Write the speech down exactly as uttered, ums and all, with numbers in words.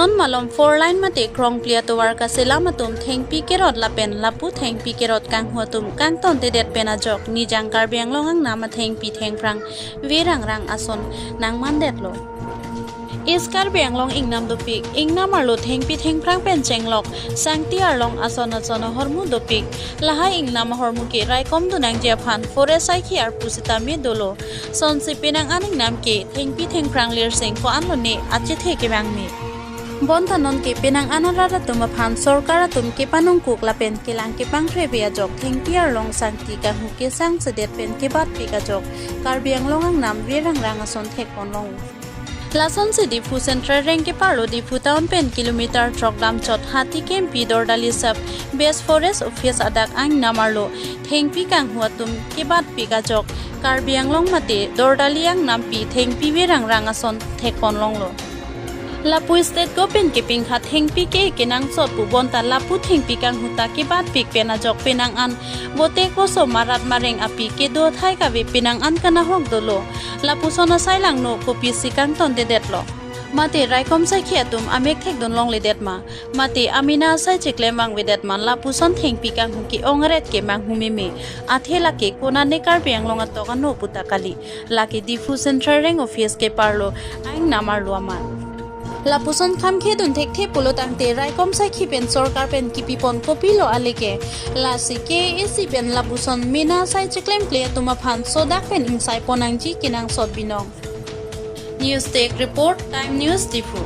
Non malom four lane mate krongpli atovar kaselam atum thengpi kerot lapen lapu thengpi kerot kanghu atum kangtontedet pen ajok Nijang Karbi Anglong angnam athengpi thengphrang virang rang ason nangmandetlo. East Karbi Anglong ingnam dopik, ingnam arlo thengpi thengphrang pen chenglok sangti arlong ason ason ahormu dopik. Lahai ingnam ahormu ke raikom dun nangji aphan forest saikhi arpu sitame dolo. Sonsi penang an ingnam ke thengpi thengphrang lirseng ko-an lone achethe kevang me. Bonta non ke penang an arat atum aphan sorkar atum kepanongkuk lapen kelang kepangthreve ajok thengpi arlong sangti kanghu kesangsedet pen kebatpik ajok Karbi Anglong angnam virang rang ason thekponlong. Lasonsi Diphu Central Range keparlo Diphu Town pen kilometer throk damchot Hatikempi Dordali Sub Base Forest Office adak angnam arlo thengpi kanghu atum kebatpik ajok Karbi Anglong mate Dordali angnampi thengpi virang rang ason thekponlonglo. Lapu state government kepingkhat thengpi ke kenangsot pu bonta lapu thengpi kanghu ta kebatpik pen ajok penang an bote koso marat mareng api kedo athai kave penang an kanahok dolo. Lapuson asai langno kopisi kangtontedetlo? Mate raikom saikhi atum amek thekdun longledet ma? Mate amena asai chiklem vangvedet ma? Lapuson thengpi kanghu ke-ong aret ke manghu meme. Athe lake konane Karbi Anglong atok ano puta kali. Lake Diphu Central Range Office keparlo angnam arlo amat. Lapuson khamkhedun thekthe pulo tangte raikom saikhi pen sorkar pen kipipon kopilo ale ke? Lasi K A A C pen lapuson mena asai chiklemkle atum aphan sodak pen ingsaipon nangji kenangsot binong. News Desk Report, Time News Diphu.